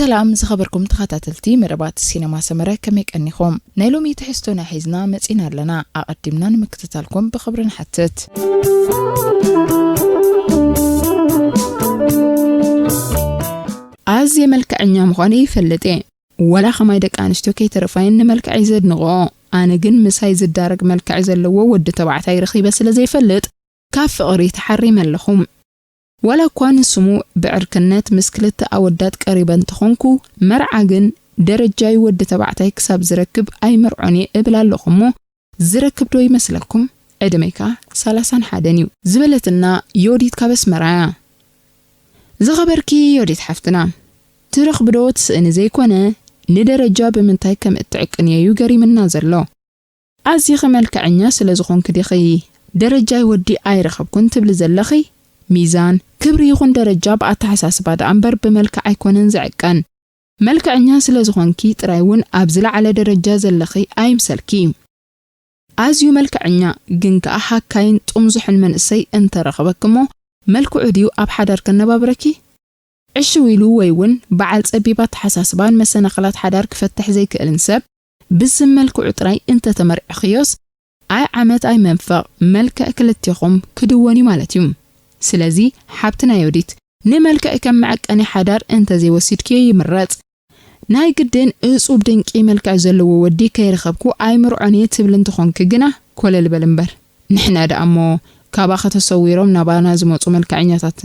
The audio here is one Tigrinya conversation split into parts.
ሰላም ዝኸበርኩም ተኸታተልቲ መደባት ሲነማ ሰመረ፣ ከመይ ቀኒኹም? ናይ ሎሚ ትሕዝቶና ሒዝና መጺና ኣለና። ኣቐዲምና ንምክትታልኩም ብኽብሪ ንሓትት። ኣዝየ መልክዐኛ ምዃነይ ይፈልጥ እየ። ወላ ከማይ ደቂ ኣንስትዮ ከይተረፋየን ንመልክዐይ ዘድንቕኦ። ኣነ ግን ምሳይ ዝዳረግ መልክዕ ዘለዎ ወዲ ተባዕታይ ረኺበ ስለ ዘይፈልጥ፣ ካብ ፍቕሪ ተሓሪመ ኣለኹ። ዋላ እኳ ንስሙ ብዕርክነት ምስ ክልተ ኣወዳት ቀሪበ እንተኾንኩ፣ መርዓ ግን ደረጃይ ወዲ ተባዕታይ ክሳብ ዝረክብ ኣይምርዖን እየ እብል ኣለኹ እሞ፣ ዝረክብ ዶ ይመስለኩም? ዕድመይ ከኣ ሰላሳን ሓደን እዩ። ዝበለትና ዮዲት ካብ ኣስመራ እያ። ዝኸበርኪ ዮዲት ሓፍትና፣ ትረኽቢ ዶ ትስእኒ ዘይኮነ፣ ንደረጃ ብምንታይ ከም እትዕቅንዮ እዩ ገሪምና ዘሎ። ኣዚኺ መልክዐኛ ስለ ዝኾንኪ ዲኺ ደረጃይ ወዲ ኣይረኸብኩን ትብሊ ዘለኺ? ሚዛን፣ ክብሪ ይኹን ደረጃ ብኣተሓሳስባ ደኣ እምበር ብመልክዕ ኣይኮነን ዝዕቀን። መልክዐኛ ስለ ዝኾንኪ ጥራይ እውን ኣብ ዝለዓለ ደረጃ ዘለኺ ኣይምሰልኪ። ኣዝዩ መልክዐኛ ግን ከኣ ሃካይን ጥምዙሕን መንእሰይ እንተረኸበኪ እሞ፣ መልክዑ ድዩ ኣብ ሓዳር ከነባብረኪ? ዕሽው ኢሉ ወይ እውን በዓል ጸቢብ ኣተሓሳስባን መሰናኽላት ሓዳር ክፈትሕ ዘይክእልን ሰብ ብስም መልክዑ ጥራይ እንተተመርዕኽዮስ፣ ኣይ ዓመት ኣይ መንፈቕ፣ መልክዕ ክልቴኹም ክድወን እዩ ማለት እዩ። ስለዚ ሓብትና ዮዲት፣ ንመልክዕ ከም መዐቀኒ ሓዳር እንተዘይወሲድክዮ ይምረጽ። ናይ ግድን እጹብ ድንቂ መልክዕ ዘለዎ ወዲ ከይረኸብኩ ኣይምርዖን እየ ትብል እንተኾንኪ ግና ኮለል በል እምበር። ንሕና ደኣ እሞ ካባኺ ተሰዊሮም ናባና ዝመጹ መልክዐኛታት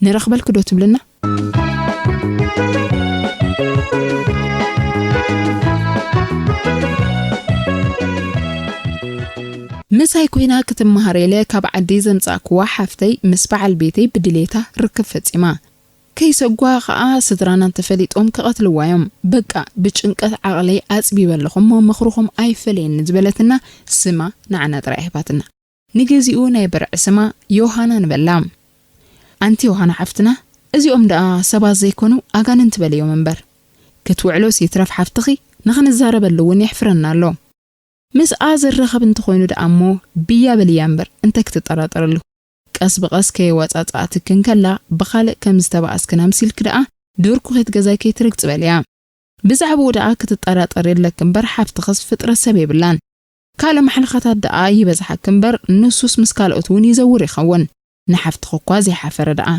ንረኽበልኪ ዶ ትብልና? ምሳይ ኮይና ክትመሃር ኢለ ካብ ዓዲ ዘምጻእክዋ ሓፍተይ ምስ በዓል ቤተይ ብድሌታ ርክብ ፈጺማ። ከይሰጓ ኸኣ ስድራና እንተፈሊጦም ክቐትልዋ እዮም። በቃ ብጭንቀት ዓቕለይ ኣጽቢበ ኣለኹ እሞ ምኽርኹም ኣይፈለየኒ ዝበለትና ስማ ንዓና ጥራይ ሂባትና። ንግዚኡ ናይ በርዒ ስማ ዮሃና ንበላ። ኣንቲ ዮሃና ሓፍትና፣ እዚኦም ደኣ ሰባት ዘይኮኑ ኣጋንንቲ በልዮም እምበር። ክትውዕሎስ ይትረፍ ሓፍትኺ፣ ንኽንዛረበሉ እውን የሕፍረና ኣሎ። ምስኣ ዝራኸብ እንተኾይኑ ደኣ እሞ ብያ በልያ እምበር እንታይ ክትጠራጠርሉ። ቀስ ብቐስ ከየዋጻጽኣትኪ እንከላ ብኻልእ ከም ዝተባኣስክን ኣምሲልኪ ደኣ ድርኩኺት ገዛይ ከይትርግጺ በልያ። ብዛዕባኡ ደኣ ክትጠራጠሪ ኣለኪ እምበር ሓፍትኽስ ፍጥረት ሰብ የብላን። ካልእ ማሕለኻታት ደኣ ይበዝሓኪ እምበር ንሱስ ምስ ካልኦት እውን ይዘውር ይኸውን። ንሓፍትኺ እኳ ዘይሓፈረ ደኣ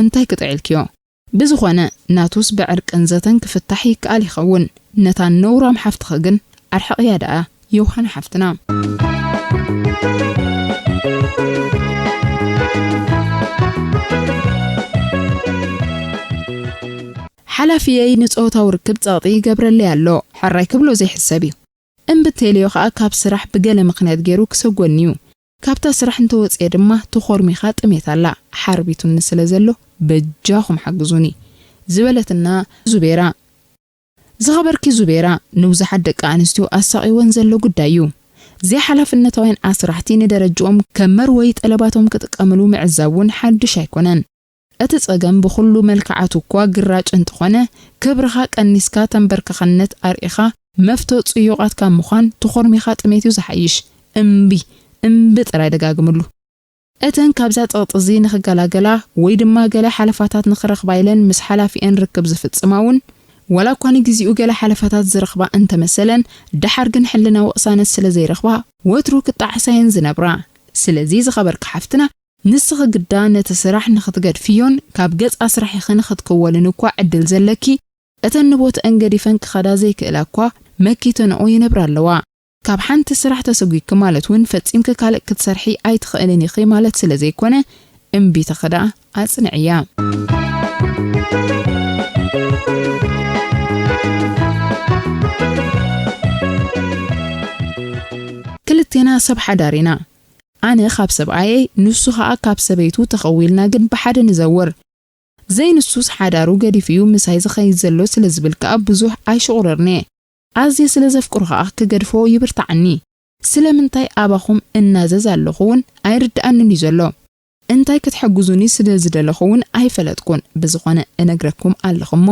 እንታይ ክጥዕልክዮ? ብዝኾነ ናቱስ ብዕርቅን ዘተን ክፍታሕ ይከኣል ይኸውን። ነታ ነውራም ሓፍትኺ ግን ኣርሕቕያ ደኣ ዮሃና ሓፍትና። ሓላፍየይ ንጾታዊ ርክብ ጸቕጢ ይገብረለይ ኣሎ። ሕራይ ክብሎ ዘይሕሰብ እዩ። እምቢ እንተኢለዮ ኸኣ ካብ ስራሕ ብገለ ምኽንያት ገይሩ ክሰጎኒ እዩ። ካብታ ስራሕ እንተወጽኤ ድማ ተኾርሚኻ ጥሜት ኣላ ሓርቢቱኒ ስለ ዘሎ በጃኹም ሓግዙኒ ዝበለትና ዙቤራ። ዝኸበርኪ ዙቤራ፣ ንብዙሓት ደቂ ኣንስትዮ ኣሳቒወን ዘሎ ጉዳይ እዩ። ዘይሓላፍነታውያን ኣስራሕቲ ንደረጅኦም ከም መርወይ ጠለባቶም ክጥቀምሉ ምዕዛብ እውን ሓድሽ ኣይኮነን። እቲ ጸገም ብኹሉ መልክዓቱ እኳ ግራጭ እንተኾነ፣ ክብርኻ ቀኒስካ ተንበርካኽነት ኣርኢኻ መፍቶ ጽዩቓት ካብ ምዃን ተኾርሚኻ ጥሜት እዩ ዝሓይሽ። እምቢ፣ እምቢ ጥራይ ደጋግምሉ። እተን ካብዛ ጸቕጢ እዚ ንኽገላገላ ወይ ድማ ገለ ሓለፋታት ንኽረኽባ ኢለን ምስ ሓላፊአን ርክብ ዝፍጽማ እውን፣ ዋላ እኳ ንግዚኡ ገለ ሓለፋታት ዝረኽባ እንተመሰለን፣ ደሓር ግን ሕልናዊ ቅሳነት ስለ ዘይረኽባ፣ ወትሩ ክጣዓሳ እየን ዝነብራ። ስለዚ ዝኸበርኪ ሓፍትና፣ ንስኺ ግዳ ነቲ ስራሕ ንኽትገድፍዮን ካብ ገጽ ኣስራሒኺ ንኽትክወልን እኳ ዕድል ዘለኪ፣ እተን ንቦትአን ገዲፈን ክኸዳ ዘይክእላ እኳ መኪተንኦ ይነብራ ኣለዋ። ካብ ሓንቲ ስራሕ ተሰጒግኪ ማለት እውን ፈጺምኪ ካልእ ክትሰርሒ ኣይትኽእልን ኢኺ ማለት ስለ ዘይኮነ፣ እምቢታኺ ደኣ ኣጽንዕያ። ክልቴና ሰብ ሓዳር ኢና። ኣነ ካብ ሰብኣየይ፣ ንሱ ኸኣ ካብ ሰበይቱ ተኸዊልና ግን ብሓደ ንዘውር። ዘይንሱስ ሓዳሩ ገዲፉ እዩ ምሳይ ዝኸይድ ዘሎ ስለ ዝብል ከኣ ብዙሕ ኣይሽቑረርን እየ። ኣዝየ ስለ ዘፍቅሮ ከኣ ክገድፎ ይብርትዓኒ። ስለምንታይ ኣባኹም እናዘዝ ኣለኹ እውን ኣይርድኣንን እዩ ዘሎ። እንታይ ክትሕግዙኒ ስለ ዝደለኹ እውን ኣይፈለጥኩን። ብዝኾነ እነግረኩም ኣለኹ እሞ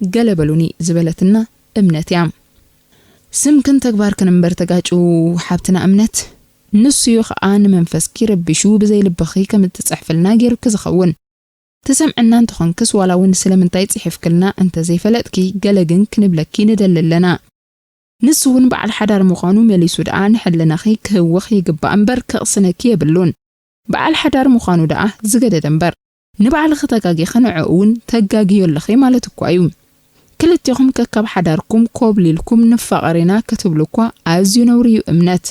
ገለ በሉኒ ዝበለትና እምነት እያ። ስምክን ተግባርክን እምበር ተጋጩ ሓብትና እምነት። ንሱ እዩ ኸኣ ንመንፈስኪ ረቢሹ ብዘይ ልብኺ ከም እትጽሕፍልና ገይሩኪ ዝኸውን። ትሰምዕና እንተኾንክስ ዋላ እውን ስለምንታይ ጽሒፍክልና እንተዘይፈለጥኪ ገለ ግን ክንብለኪ ንደሊ ኣለና። ንሱ እውን በዓል ሓዳር ምዃኑ መሊሱ ደኣ ንሕልናኺ ክህወኽ ይግባእ እምበር ከቕስነኪ የብሉን። በዓል ሓዳር ምዃኑ ደኣ ዝገደደ እምበር ንባዕልኺ ተጋጊኺ ንዕኡ እውን ተጋግዮ ኣለኺ ማለት እኳ እዩ። ክልቴኹም ከካብ ሓዳርኩም ኮብሊልኩም ንፋቐር ኢና ክትብሉ እኳ ኣዝዩ ነውሪ እዩ እምነት።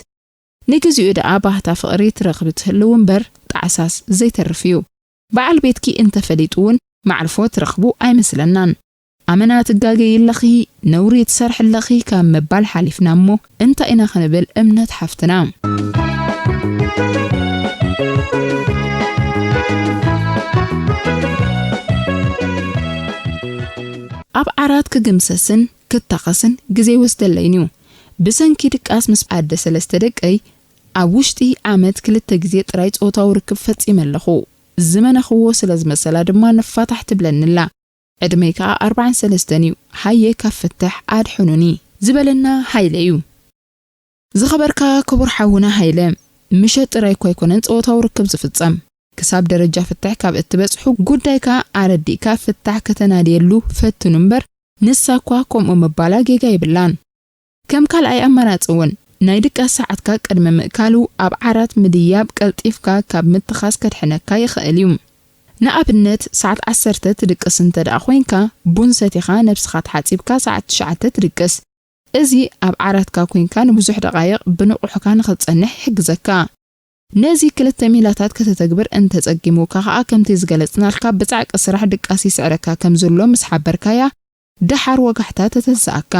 ንግዚኡ ደኣ ባህታ ፍቕሪ ትረኽቢ ትህልው እምበር ጣዕሳስ ዘይተርፍ እዩ። በዓል ቤትኪ እንተፈሊጡ እውን ማዕርፎ ትረኽቡ ኣይመስለናን። ኣመና ትጋገይ ኣለኺ፣ ነውሪ ትሰርሒ ኣለኺ ካብ ምባል ሓሊፍና እሞ እንታይ ኢና ክንብል እምነት ሓፍትና። ኣብ ዓራት ክግምሰስን ክታኸስን ግዜ ይወስደለይን እዩ። ብሰንኪ ድቃስ ምስ ኣደ ሰለስተ ደቀይ ኣብ ውሽጢ ዓመት ክልተ ግዜ ጥራይ ጾታዊ ርክብ ፈጺመ ኣለኹ። ዝመነኽዎ ስለ ዝመሰላ ድማ ንፋታሕ ትብለኒ ኣላ። ዕድመይ ከኣ ኣርባዓን ሰለስተን እዩ። ሃየ ካብ ፍትሕ ኣድሕኑኒ ዝበለና ሃይለ እዩ። ዝኸበርካ ክቡር ሓውና ሃይለ፣ ምሸት ጥራይ እኳ ኣይኮነን ጾታዊ ርክብ ዝፍጸም። ክሳብ ደረጃ ፍትሕ ካብ እትበጽሑ ጉዳይካ ኣረዲእካ ፍታሕ ከተናድየሉ ፈትኑ እምበር ንሳ እኳ ከምኡ ምባላ ጌጋ የብላን። ከም ካልኣይ ኣማራጺ እውን ናይ ድቃስ ሰዓትካ ቅድሚ ምእካሉ ኣብ ዓራት ምድያብ ቀልጢፍካ ካብ ምትኻስ ከድሕነካ ይኽእል እዩ። ንኣብነት ሰዓት ዓሰርተ ትድቅስ እንተ ደኣ ኮይንካ ቡን ሰቲኻ ነብስኻ ተሓጺብካ ሰዓት ትሽዓተ ትድቅስ። እዚ ኣብ ዓራትካ ኮይንካ ንብዙሕ ደቓይቕ ብንቑሕካ ንኽትጸንሕ ይሕግዘካ። ነዚ ክልተ ሜላታት ከተተግብር እንተጸጊሙካ ከኣ ከምቲ ዝገለጽናልካ ብጻዕቂ ስራሕ ድቃስ ይስዕረካ ከም ዘሎ ምስ ሓበርካያ ደሓር ወጋሕታ ተተንስኣካ።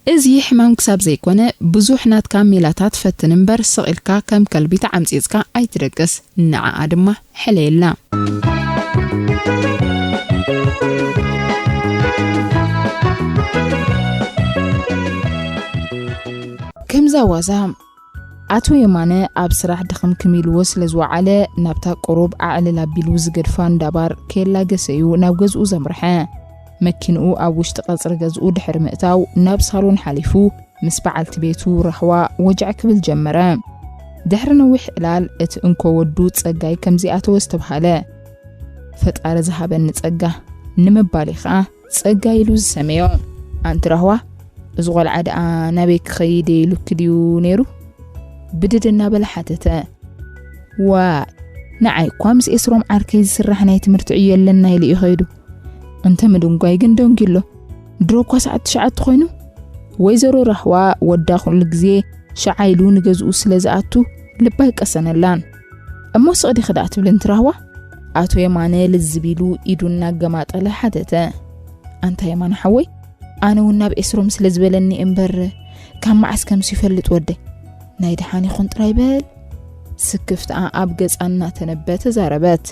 እዚ ሕማም ክሳብ ዘይኮነ ብዙሕ ናትካ ሜላታት ፈትን እምበር ስቕ ኢልካ ከም ከልቢ ተዓምጺጽካ ኣይትደቅስ። ንዓኣ ድማ ሕለየላ። ከምዛ ዋዛ ኣቶ የማነ ኣብ ስራሕ ድኽምክም ኢልዎ ስለ ዝወዓለ ናብታ ቁሩብ ኣዕልል ኣቢሉ ዝገድፋ እንዳባር ከየላገሰ እዩ ናብ ገዝኡ ዘምርሐ። መኪንኡ ኣብ ውሽጢ ቀጽሪ ገዝኡ ድሕሪ ምእታው ናብ ሳሎን ሓሊፉ ምስ በዓልቲ ቤቱ ራህዋ ወጃዕ ክብል ጀመረ። ድሕሪ ነዊሕ ዕላል እቲ እንኮ ወዱ ጸጋይ ከም ዘይኣተወ ዝተብሃለ። ፈጣሪ ዝሃበኒ ጸጋ ንምባል እዩ ኸኣ ጸጋ ኢሉ ዝሰመዮ። ኣንቲ ራህዋ፣ እዚ ቆልዓ ደኣ ናበይ ክኸይድ እየ ኢሉኪ ድዩ ነይሩ? ብድድ እናበለ ሓተተ። ዋይ፣ ንዓይ እኳ ምስ ኤስሮም ዓርከይ ዝስራሕ ናይ ትምህርቲ ዕዮ ኣለና ኢሉ እዩ ኸይዱ። እንተ ምድንጓይ ግን ደንጊሎ። ድሮ እኳ ሰዓት ትሽዓተ ኾይኑ። ወይዘሮ ራህዋ ወዳ ኩሉ ግዜ ሸዓ ኢሉ ንገዝኡ ስለ ዝኣቱ ልባ ኣይቀሰነላን። እሞ ስቕ ዲኺ ደኣ ትብሊ ኣንቲ ራህዋ? ኣቶ የማነ ልዝብ ኢሉ ኢዱ እናገማጠለ ሓተተ። ኣንታ የማነ ሓወይ፣ ኣነ እውን ናብ ኤስሮም ስለ ዝበለኒ እምበር ካብ መዓስ ከምሱ ይፈልጥ ወደይ። ናይ ደሓን ይኹን ጥራይ በል። ስክፍትኣ ኣብ ገጻ እናተነበ ተዛረበት።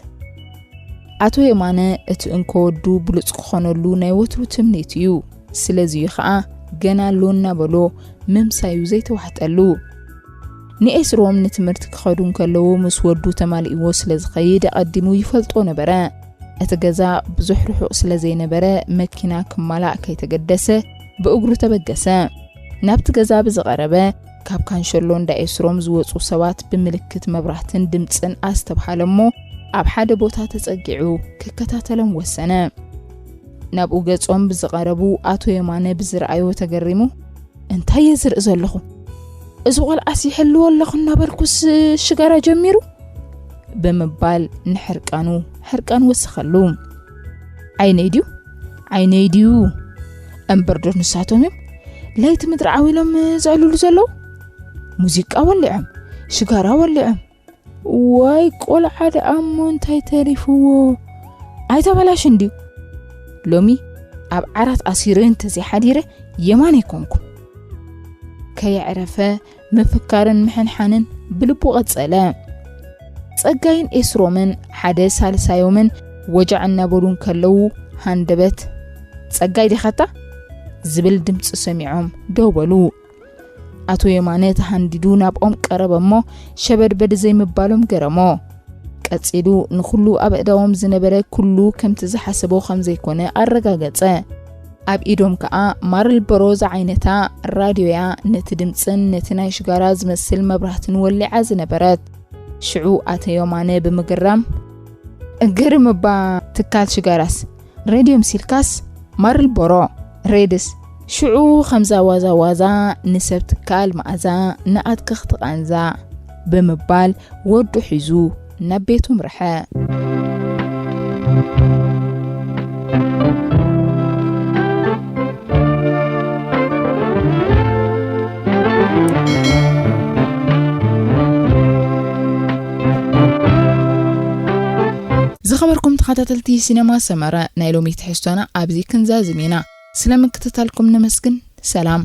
ኣቶ የማነ እቲ እንኮ ወዱ ብሉጽ ክኾነሉ ናይ ወትሩ ትምኒቱ እዩ። ስለዚ እዩ ኸኣ ገና ኣሎ እናበሎ ምምሳዩ ዘይተዋሕጠሉ። ንኤስሮም ንትምህርቲ ክኸዱ እንከለዉ ምስ ወዱ ተማሊእዎ ስለ ዝኸይድ ኣቐዲሙ ይፈልጦ ነበረ። እቲ ገዛ ብዙሕ ርሑቕ ስለ ዘይነበረ መኪና ክማላእ ከይተገደሰ ብእግሩ ተበገሰ። ናብቲ ገዛ ብዝቐረበ ካብ ካንሸሎ እንዳ ኤስሮም ዝወጹ ሰባት ብምልክት መብራህትን ድምጽን ኣስተብሃለ እሞ ኣብ ሓደ ቦታ ተጸጊዑ ክከታተሎም ወሰነ። ናብኡ ገጾም ብዝቐረቡ ኣቶ የማነ ብዝረኣዮ ተገሪሙ፣ "እንታይ እየ ዝርኢ ዘለኹ? እዚ ቆልዓስ ይሕልዎ ኣለኹ እናበልኩስ ሽጋራ ጀሚሩ?" ብምባል ንሕርቃኑ ሕርቃን ወሰኸሉ። "ዓይነይ ድዩ? ዓይነይ ድዩ? እምበር ዶ ንሳቶም እዮም ለይቲ ምድሪ ዓው ኢሎም ዘዕልሉ ዘለዉ? ሙዚቃ ወሊዖም፣ ሽጋራ ወሊዖም። ዋይ ቆልዓ ደኣ እሞ እንታይ ተሪፍዎ? ኣይተበላሽን ድዩ? ሎሚ ኣብ ዓራት ኣሲረ እንተዘይሓዲረ የማን ኣይኮንኩ." ከየዕረፈ ምፍካርን ምሕንሓንን ብልቡ ቀጸለ። ጸጋይን ኤስሮምን ሓደ ሳልሳዮምን ወጃዕ እናበሉ እንከለዉ ሃንደበት፣ "ጸጋይ ዲኻታ?" ዝብል ድምጺ ሰሚዖም ደው በሉ። ኣቶ የማነ ተሃንዲዱ ናብኦም ቀረበ እሞ ሸበድበድ ዘይምባሎም ገረሞ። ቀጺሉ ንኹሉ ኣብ ኣእዳዎም ዝነበረ ኩሉ ከምቲ ዝሓሰቦ ከም ዘይኮነ ኣረጋገጸ። ኣብ ኢዶም ከኣ ማርልበሮ ዝዓይነታ ራድዮያ ነቲ ድምጽን ነቲ ናይ ሽጋራ ዝመስል መብራህትን ወሊዓ ዝነበረት። ሽዑ ኣቶ የማነ ብምግራም፣ ግርም እባ ትካል ሽጋራስ፣ ሬድዮ ምሲልካስ ማርልቦሮ፣ ሬድስ ሽዑ ከምዛ ዋዛ ዋዛ ንሰብ ትካል መኣዛ ንኣትክኽ ትቓንዛ ብምባል ወዱ ሒዙ ናብ ቤቱ ምርሐ። ዝኸበርኩም ተኸታተልቲ ሲነማ ሰመረ፣ ናይ ሎሚ ትሕዝቶና ኣብዚ ክንዛዝም ኢና። ስለ ምክትታልኩም ነመስግን። ሰላም።